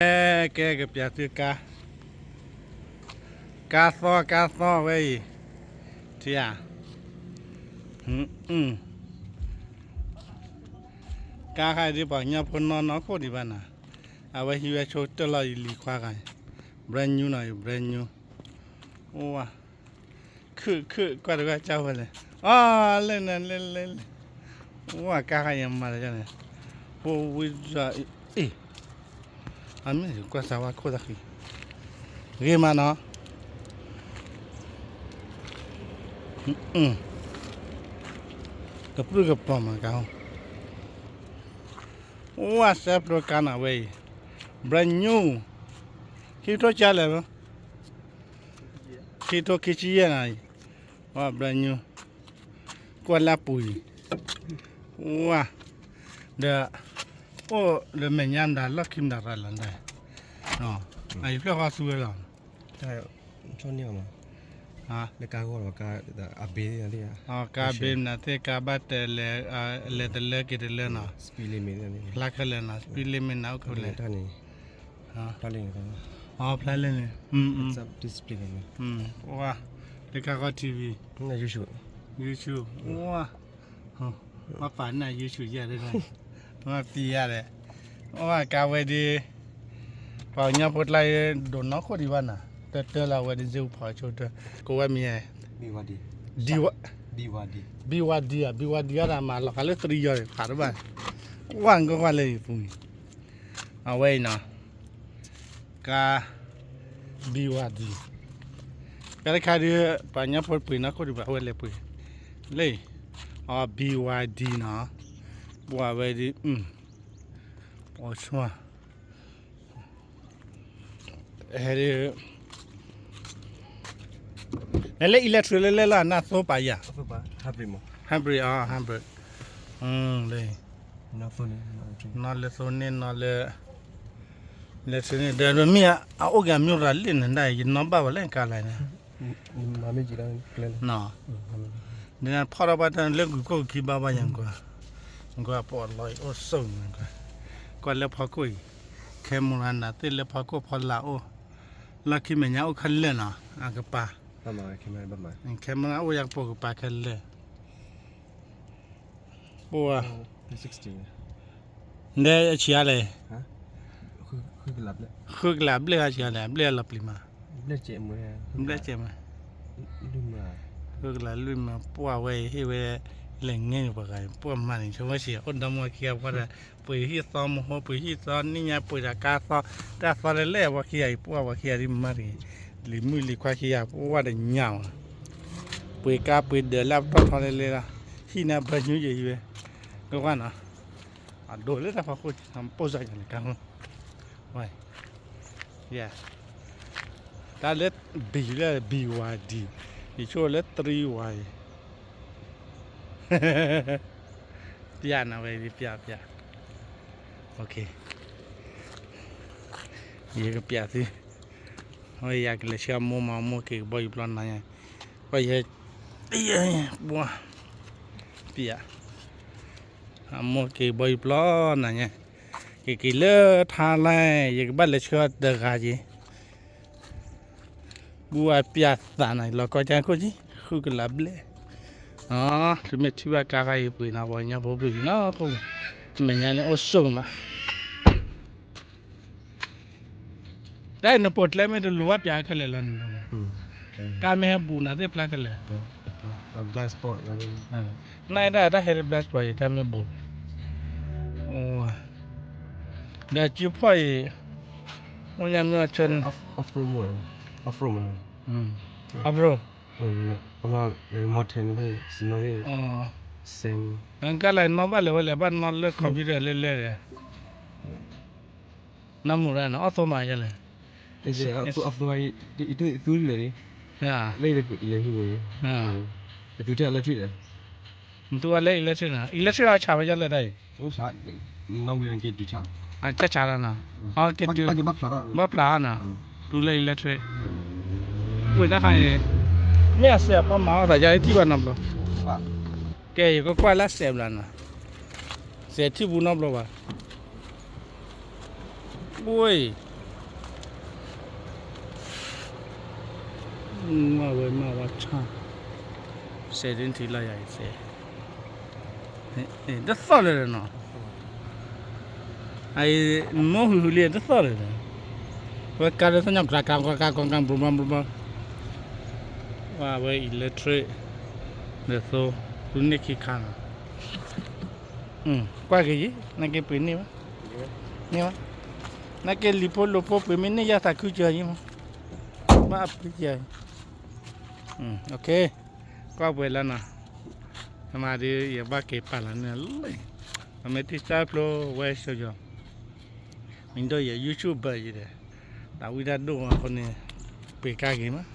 ကဲ ကဲ ကပျးသုကါ, ကါသီ ကါသီဝဲအံၤ, ထံဧါ, ကါခါအံၤဒ်ပှၤကညီဖိနီၢ်နီၢ်ခိၣ်ဒံးဘၣ်နၤ, အဝဲဟံးဝဲဆိကတၢၢ်လီၤအံၤလံၤခွါဂၤ, brand new နီၤအံၤ brand new, အိၣ်ဝါ ခုၣ်ခုၣ်ကွၢ်တကွၢ်ကၢ်ဝဲလဲၣ်, အီ လဲၣ်နလဲၣ်လဲၣ်လဲၣ်, အိၣ်ဝါကါခါအံၤမၤတၢ်န့ၣ်, ဖိဝံဒၣ်အံၤ, အမ့ၢ်ကွၢ်စၢ်ဝါခိၣ်သးဃံ, ဂ့ၤမးနီၤ, ကပြုၢ်ကပြီၤမးကါ, အိၣ်ဝါစဲဖျိကါနၤဝဲအံၤ, brand new, ခံကထိကၢ်လဲၣ်, ခံကထိခံဆံယဲၢ်နၤအံၤ, ဝါ brand new, ကွၢ်လၢပူၤအံၤ, ဝါ, ဒီး, အိၣ်ဒီးမဲာ်ညါမတၤလီၢ်ခံမတၤရၤလီၤ, အံၤဖျၢၣ်ဃီသူဝဲလီၤ, လၢကါဂီၢ်လီၤ, ကါအဘ့, ကါဘ့မနုၤသ့ၣ် ကါဘၣ်တဲလဲၤ, လဲၤတလၢက့ၤတလၢနီၤ, ဖျါခဲလၢာ်နီၤ speed limit နၤအိၣ်ခဲလၢာ်, ဖျါလဲၣ်န့ၣ်, လၢကါဂီၢ် TV, YouTube, ဝါ, မ့ၢ်ပာ်နၤ YouTube ယဲၢ်ဒၣ်, မ့ၢ်ပံယါဒီး, အိၣ်ဝါကါဝဲဒ် ပှၤကညီဖိကျါအံၤ ဒိၣ်နီၢ်ခိၣ်ဒံးဘၣ်နၤ, တၢ်တၢ်လၢအဝဲဒ်စ့ၢ်ကီးဖီၣ်ဆိတၢ်, ကိးဝဲမံၤ, BYD, BYD ဧါ, BYD ဒ်ဝဲဒ်အတၢ်မၤလီၤဃာ်လၢသရံယီၤဖးတဘၣ်, ဝါကကွၢ်လၢအံၤပူၤ, အဝဲအံၤနီၤ, ကါ BYD, ကါတခါဒ် ပှၤကညီဖိပှ့ၤနီၢ်ခိၣ်ဒံးဘၣ် အဝဲလဲၤပှ့ၤ, လၢအံၤ, အီ BYD နီၤ, ပှၤဝဲဒ်, အိၣ်ဆိ ဟဲဒ်, နလဲၤ electric လၢလဲၣ်လီၤ နသိပာ်ယၤ, hybrid အီ hybrid, လၢ, နီၢ်လၢသိန့ၣ် နီၢ်လၢ, လၢသိန့ၣ် ဒီးမ့ၢ်အအိၣ်က့ၤအမျိုးရၤလံၣ်န့ၣ်ဒၣ် ယနီၢ်ဘၣ်ဝဲလၢကါလဲၣ်န့ၣ်, ဒ်နဖီၣ်ထီၣ်ဘၣ်တၢ်လၢဂုၢ်ခိၣ်ခံဘၣ်ဘၣ်ယၤကွၢ်, ကွၢ်ပီၣ်လီၤအံၤအိၣ်ဆိၣ်န့ၣ်, ကွၢ်လၢဖီခိၣ်အံၤ, camera နၤသ့ၣ်လၢဖီခိၣ်ဖီလာ်အိၣ်, လီၢ်ခံမဲာ်ညါအိၣ်ခဲလၢာ်နီၤ အကပၤ, camera အိၣ်ယၤကပိာ်ကပၤခဲလၢာ်, ပှၤ, ဒီးအဆံးအါလဲၣ်, ဃုကလးဘျဲၣ်အဆံးအါလဲၣ် အဘျဲၣ်အလီၤပျံၤမး, ဘျဲၣ်စဲးမး, ဃုကလးလွံၢ်မး ပှၤဝဲအံၤဟ့ၣ်ဝဲ, လဲၤငဲန့ၣ်ပှၤဂၤ ပှၤမၤန့ၣ် ဆိဝဲစံး အိၣ်ဒီမါခံဂၤပှၤဒီး, ပှ့ၤဟံၣ်သီမဟိ ပှ့ၤဟံၣ်သီနံၣ်ညါ ပှ့ၤဒီးကါသီ, တၢ်သီလဲၣ်လဲၣ် ပှၤခံဂၤအံၤ ပှၤဝဲခံဂၤဒ်မၤတဂ့ၤ, လံၤမုၣ်လံၤခွါခံဂၤ ပှၤဝဲတညါမး, ပှ့ၤကါပှ့ၤဒၢးလၢပတီၢ်ထီလဲၣ်လဲၣ်လီၤ, ဟံၣ်န့ၣ် brand new ယဲၢ်ဟံၣ်ဝဲ, ကကွၢ်နီၤ, အဒိးလၢတၢ်ဖီခိၣ် ပိၢ်စၢ်ယၤန့ၣ်ကါမး, ဝဲ, တၢ်လၢ B လၢ BYD, ယဆိလၢ three Y, ပျးနၤဝဲ ပျးပျး, ယကပျးသု, ဝဲယကလဲၤဆှၢအမိၢ်မး အမိၢ်က့ၤကဘီယူၤပျီနၤညါ, ပှၤယဲ, ပှၤ, ပျး, အမိၢ်က့ၤကဘီယူၤပျီနၤညါ, က့ၤက့ၤလၢထါလဲၣ် ယကဘၣ်လဲၤဆှၢတဂၤက့ၤ ဘူအပျးသးနၤ လီၤကီကၢခိၣ်ကံ ဃုကလးဘျဲၣ်, သုမ့ၢ်ထံၣ်ဘၣ်ကါခါအံၤပှ့ၤနီၤ ပှၤကညီဖိပှ့ၤနီၤခိၣ်, မဲာ်ညါန့ၣ်အိၣ်ဆိၣ်မး, တၢ်အံၤနပိာ်ကျဲမ့ၢ်တလိၤဘၣ်ပျးခဲလၢာ်လီၤန့ၣ်, ကါမ့ၢ်ဟဲဘူးနၤသ့ၣ်ဖျါခဲလၢာ်, နအံၤဒၣ်တၢ်ဟဲတဘျါစပီး တၢ်မ့ၢ်ဘူး, ဒီးကၠိဖီၣ်အံၤ, အိၣ်ညါမ့ၢ်အဆၢန့ၣ်, off-road, off-road, off-road, mountain, snow, sand, ကါလဲၣ်နီၢ်ဘၣ်လဲၣ်ဝဲလဲၣ် ဘၣ်နီၢ်လၢ computer လဲၣ်လဲၣ်ဒီး, နီၢ်မူရၣ်န့ၣ် အီၣ်သိမးယဲလဲၣ်, အီၣ်သိ, လၢယလဲၤ, သူထဲ electric လဲၣ်, မသူဝဲလၢ electric နီၤ electric အီၣ်ဆၣ်ဝဲယဲလဲၣ်တၢ်အံၤ, ဆၣ်ဆၣ်လီၤနီၤ, က့ၤတုၤ, ဘၣ်ဖျါနီၤ, တုၤလၢ electric, ဝ့ၢ်တၢ်ခါအံၤ, မ့ၢ်အစဲးအဖီမၤအီၣ်သးယါထံၣ်ဘၣ်နီတဘျီ, ကဲယကကွၢ်လၢစဲးဘျီနီၤ, စဲးထံၣ်ပူၤနီတဘျီဘၣ်, ဝ့ၢ် မၤဝဲမၤဝဲဆၣ်, စဲးဒ်ထံလၢယၤအံၤစဲး, တသီၣ်လၢာ်နီၤ, အံၤမိၢ်ဟုၣ်ဟုၣ်လံတသီၣ်လၢာ်နီၤ, ဝဲကါလၢသ့ၣ်ညါ ကြၤကြၤကြၤကြၤ ဘျီဘျီဘျီဘျီ, ဝဲအဝဲ electric ဒီးသိ, သူန့ၢ်ခံခါနီၤ, ကွၢ်က့ၤယံၤ နာ်က့ပှ့ၤန့ၢ်ဘၣ်, န့ၢ်ဘၣ်, နာ်က့လံၤဖိလိာ်ဖိပှ့ၤမ့ၢ်န့ၢ်ယၤသးခုစၢၤယံၤမး, ဘၣ်အပှ့ၤယံၤ, ကွၢ်ပှဲၤလၢနီၤ, မၤဒ်ယဘၣ်က့ၤပာ်လီၤန့ၣ်လံ, အမ့ၢ်ထံၣ်စၢ်ဖျိဝဲဆိယီၤ, မ့ၢ်ဒိၣ်ယ YouTube ယံၤဒီး, တၢ်ဝံတၢ်ဒိၣ်အဃိန့ၣ်, ပှ့ၤကါဂ့ၤမး,